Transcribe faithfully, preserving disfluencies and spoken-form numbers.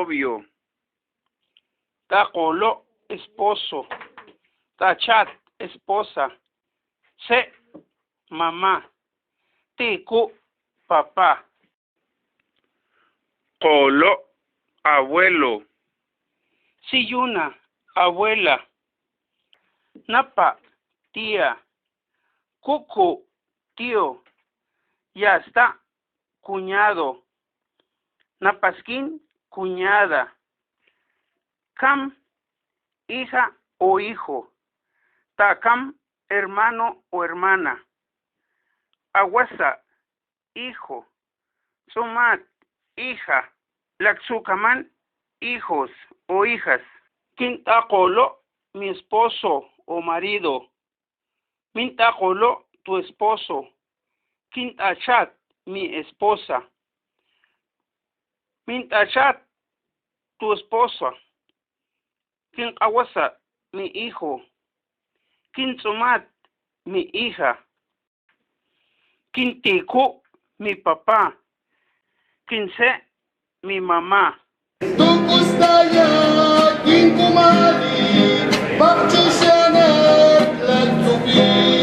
novio. Takolo, esposo. Tachat, esposa. Se, mamá. Tiku, papá. Kolo, abuelo. Siyuna, abuela. Napa, tía. Kuku, tío. Yasta, cuñado. Napaskin, cuñada. Kam, hija o hijo. Takam, hermano o hermana. Awasa, hijo. Tsumat, hija. Laktsukaman, hijos o hijas. Kin takolo, mi esposo o marido. Min takolo, tu esposo. Kin tachat, mi esposa. Min tachat, tu esposa. Kin kawasa, mi hijo. Kin tsumat, mi hija. Kin tiku, mi papá. Kin se, mi mamá. Tuku staya kin kumali, pakchuxanak laktsupi.